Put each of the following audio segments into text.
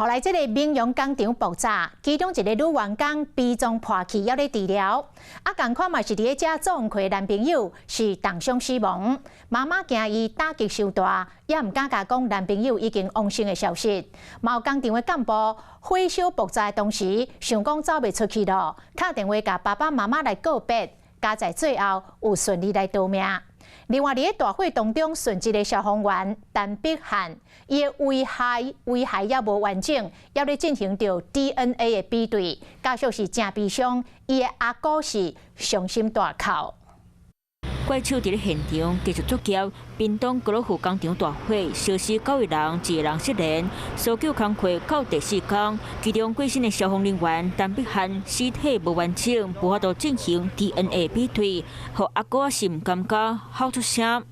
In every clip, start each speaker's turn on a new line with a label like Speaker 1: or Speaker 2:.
Speaker 1: 後來這個明陽工廠爆炸，其中一個女員工脾臟破去，猶咧治療。啊，仝款嘛是佇咧遮做工的男朋友是重傷死亡。媽媽驚伊打擊傷大，也毋敢共講男朋友已經往生的消息。嘛有工廠的幹部火燒爆炸的當時，想講走袂出去囉，敲電話共爸爸媽媽來告別，佳哉最後有順利來逃命。另外，佇咧大火當中殉職的消防員陳碧漢，伊的遺骸猶無完整，猶咧進行著 DNA 的比對，家屬是誠悲傷，伊的阿姑是傷心大哭。
Speaker 2: 怪手佇咧現場繼續作業，屏東高爾夫工廠大火，燒死九個人，一個人失聯。搜救工作到第四工，其中過身的消防人員陳碧漢屍體無完整，無法度進行 DNA 比對，予阿姑是毋甘甲哭出聲。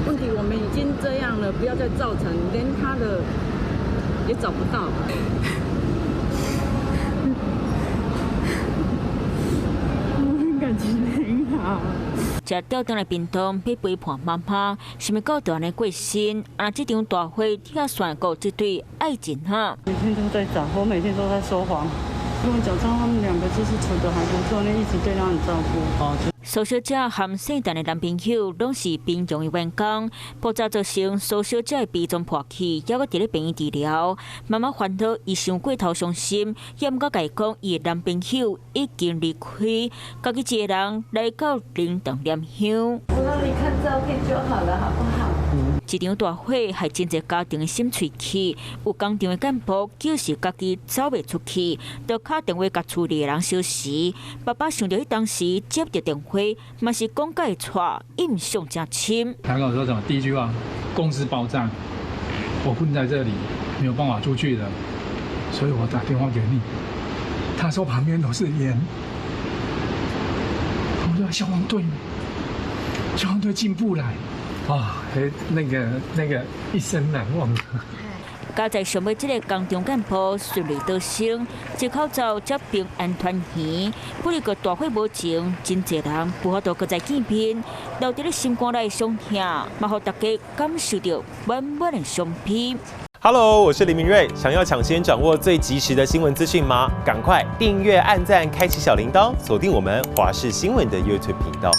Speaker 3: 問題我們已經這樣了，不要再造成連他的也找不到。我們感情很好。
Speaker 2: 才調轉來屏東欲陪伴媽媽，想欲到就按呢過身，啊！這場大火拆散過這對愛情哈。
Speaker 3: 每天都在找，我每天都在說謊。因為講真，他們兩個就是處得還不錯，那一直對他很照顧。
Speaker 2: 蘇小姐和姓陳的男朋友攏是屏陽的員工，爆炸造成蘇小姐的脾臟破去，猶閣佇咧病院治療。媽媽煩惱，伊傷過頭傷心，也毋敢共伊講，伊的男朋友已經離開，家己一個人來到靈堂念香。
Speaker 4: 我讓你看照片就好了，好不好？
Speaker 2: 這場大火害真濟家庭的心碎去，有工廠的幹部就是家己走袂出去，就敲電話共厝裡的人相示。爸爸想著彼當時接著電話，嘛是講甲會錯，印象誠深。
Speaker 5: 他跟我說什麼？第一句話，公司爆炸，我困在這裡，沒有辦法出去了，所以我打電話給你。他說旁邊都是煙，我說消防隊，消防隊進不來。啊，那個一生難忘。
Speaker 2: 佳哉上尾這个工廠幹部順利逃生，一口罩才平安團圓。不過大火無情，真濟人無法度閣再見面，留佇咧心肝內傷痛，嘛予大家感受著滿滿的傷悲。
Speaker 6: Hello，我是林明瑞，想要搶先掌握最及時的新聞資訊嗎？趕快訂閱、按讚、開啟小鈴鐺，鎖定我們華視新聞的 YouTube 頻道。